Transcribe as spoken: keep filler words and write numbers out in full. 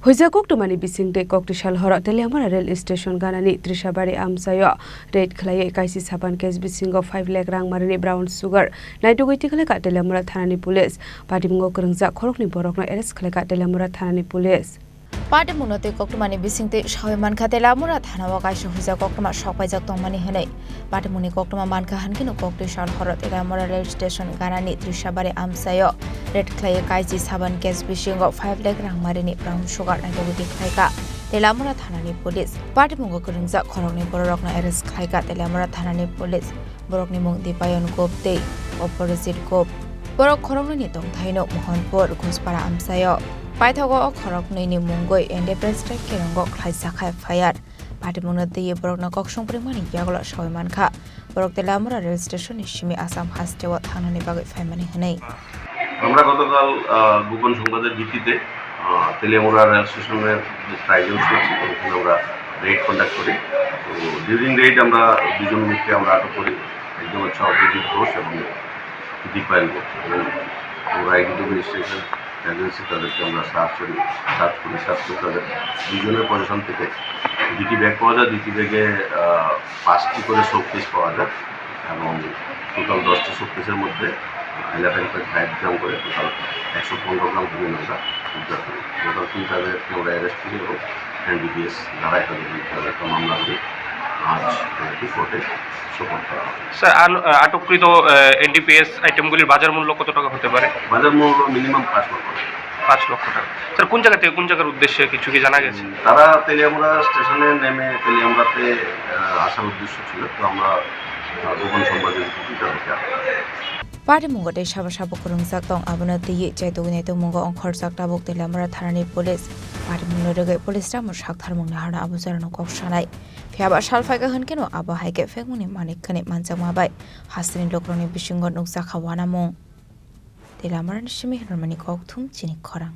Huijak koktwmani bisingtwi koktwisa horo Teliamura rail station ganani Trishabari amchaio raid khlaiwi kaisi saban case bisingo five lakh rang marini brown sugar naitugwi tikhlaikha Teliamura thanani police. Patimungo kwrwngjak khoroknwi borokno arrest khlaikha Teliamura thanani police. Patimungno tei koktwmani bisingtwi sawi mankha Teliamura thanao kaisa huijak koktwma sokpaijak tongmani hwnwi. Patimungni koktwma mankha hwnkhe no koktwisa horo Teliamura rail station ganani Trishabari amchaio raid khlaiwi kaisi saban case bisingo five lakh rang marini brown sugar naitugwi khlaikha Teliamura thanani police. Patimungo kwrwngjak khoroknwi bororokno arrest khlaikha Teliamura thanani police. Borokni mung Dipayon Gop tei Oporjit Gop. Borok khoroknwini tongthaino Mohanpur, Ghuspara amchaio. Paithago o khoroknwini mungwi Independence Day kirongo khlaijak F I R. Patimungno twiwi borokno kok songpringmani yagulo sawi mankha. Borok Teliamura rail station ni simi Assam hasteo thangnani bagwi phaimani hwnwi. আমরা গতকাল, আহ, গোপন সংবাদের ভিত্তিতে, আহ, তেলিয়ামুড়া রেল স্টেশনের যে ট্রাইজেল চলছে, ওখানে আমরা রেড কন্ডাক্ট করি। তো ডিউরিং রেড আমরা দুজন লোককে আমরা আটক করি, একজন হচ্ছে অপরাজিত ঘোষ এবং দীপায়ন ঘোষ। এবং আমরা আইডেন্টিফিকেশন এজেন্সি তাদেরকে আমরা সার্চ করি, সার্চ করি, সার্চ করে তাদের দুজনের পজিশন থেকে দুটি ব্যাগ পাওয়া যায়, দুটি ব্যাগে, আহ, পাঁচটি করে শোপিস পাওয়া যায় এবং টোটাল দশটি শোপিসের মধ্যে ইলেভেন পয়েন্ট ফাইভ গ্রাম করে টোটাল একশো পনেরো গ্রাম হিরোইন আমরা উদ্ধার করি। টোটাল তিনটা ব্যাগকে আমরা অ্যারেস্ট করি এবং এনডিপিএস ধারায় তাদের বিরুদ্ধে আমরা একটা মামলা করি। আজ এনাকে কোর্টে সোপর্দ করা হবে। স্যার, আন-, আটককৃত, আহ, এনডিপিএস আইটেমগুলির বাজার মূল্য কত টাকা হতে পারে? বাজার মূল্য মিনিমাম পাঁচ লক্ষ টাকা। পাঁচ লক্ষ টাকা। স্যার, কোন জায়গা থেকে কোন জায়গার উদ্দেশ্যে কিছু কি জানা গেছে? উম, তারা তেলিয়ামুড়া স্টেশনে নেমে তেলিয়ামুড়াতে, আহ, আসার উদ্দেশ্য ছিল, তো আমরা, আহ, গোপন সংবাদের ভিত্তিতে তাদেরকে আটক করি। Patimungo tei sabo sabo kwrwngjak tong, abono twiwi chaitugwi naitugmungo ongkhorjak tabuk Teliamura thanani police. Patimungno rwgwi police tamo saktharmungni harno abo jorano kok sanai. Phiyaba sal phaikha hwnkhe no abo hai khe phekmungni manik khwnwi manjakma bai hasteni lukurokni bisingo nukjakha uanamung. Teliamurani simi hwnmani kokthum chini khorang.